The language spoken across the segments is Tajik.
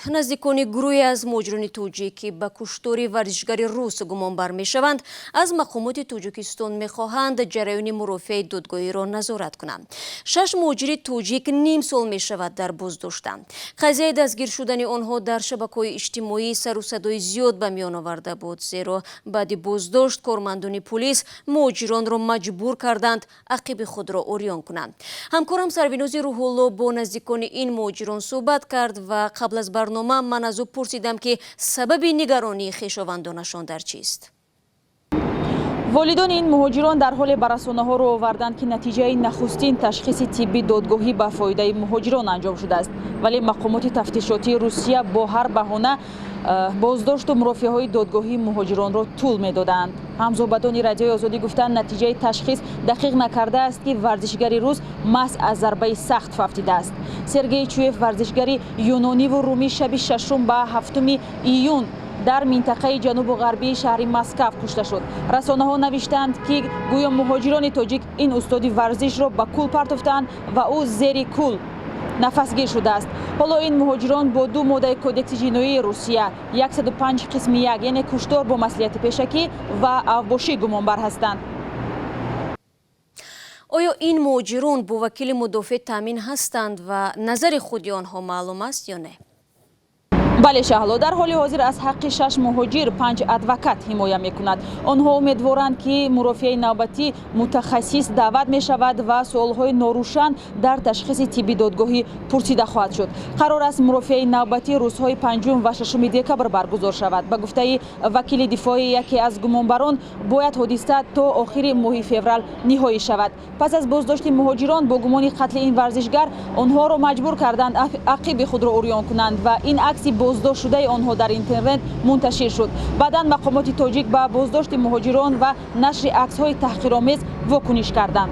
Наздикони гурӯҳе аз муҳоҷирони тоҷик, ки ба куштори варзишгари рус гумонбар мешаванд, аз мақомоти Тоҷикистон мехоҳанд ҷараёни мурофиаи додгоҳиро назорат кунанд. Шаш муҳоҷири тоҷик ним сол мешавад, дар боздоштанд. Қазияи дастгир шудани онҳо дар шабакаҳои иҷтимоӣ сару садои зиёд ба миён оварда буд, зеро баъди боздошт кормандони пулис муҳоҷиронро маҷбур карданд, ақиби худро урён кунанд. Ҳамкорам Сарвинози Рӯҳулло бо наздикони ин муҳоҷирон суҳбат кард ва қабл аз барнома ман аз ӯ пурсидам, ки сабаби нигаронии хешовандонашон дар чист. Волидони ин муҳоҷирон дар ҳоле ба расонаҳо рӯ оварданд, ки натиҷаи нахустин ташхиси тиббӣ додгоҳӣ ба фоидаи муҳоҷирон анҷом шудааст, вале мақомоти тафтишотии Русия бо ҳар баҳона боздошту мурофиаҳои додгоҳии муҳоҷиронро тӯл медоданд. Ҳамзуҳбатони Радиои Озодӣ гуфтанд, натиҷаи ташхис дақиқ накардааст, ки варзишгари рус маҳз аз зарбаи сахт фавтидааст. Сергей Чуев, варзишгари юнониву румӣ, шаби шашум ба ҳафтуми июн дар минтақаи ҷанубу ғарбии шаҳри Москав кушта шуд. Расонаҳо навиштанд, ки гӯё муҳоҷирони тоҷик ин устоди варзишро ба кӯл партофтанд ва ӯ зери кӯл нафасгир шудааст. Ҳоло ин муҳоҷирон бо ду моддаи Кодекси ҷиноии Русия 105 қисми 1, яъне куштор бо маслиҳати пешакӣ ва авбошӣ гумонбар ҳастанд. Оё ин муҳоҷирон бо вакили мудофеъ таъмин ҳастанд ва назари худи онҳо маълум аст ё не? Бале, Шаҳло, дар ҳоли ҳозир аз ҳаққи шаш муҳоҷир панҷ адвокат ҳимоя мекунад. Онҳо умедворанд, ки мурофиаи навбатӣ мутахассис даъват мешавад ва суолҳои норӯшан дар ташхиси тибби додгоҳӣ пурсида хоҳад шуд. Қарор аст, мурофиаи навбатӣ рӯзҳои 5 ва 6 декабр баргузор шавад. Ба гуфтаи вакили дифоии яке аз гумонбарон, бояд ҳодиса то охири моҳи феврал ниҳоӣ шавад. Пас аз боздошти муҳоҷирон бо гумони қатли ин варзишгар, онҳоро маҷбур карданд, ақиби худро урён кунанд ва ин акси боздоштшудаи онҳо дар интернет мунташир шуд. Баъдан мақомоти тоҷик ба боздошти муҳоҷирон ва нашри аксҳои таҳқиромез вокуниш карданд.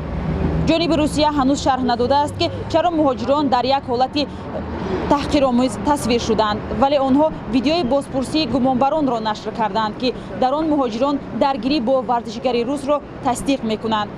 Ҷониби Русия ҳанӯз шарҳ надодааст, ки чаро муҳоҷирон дар як ҳолати таҳқиромез тасвир шуданд, вале онҳо видеои бозпурсии гумонбаронро нашр карданд, ки дар он муҳоҷирон даргирӣ бо варзишгари русро тасдиқ мекунанд.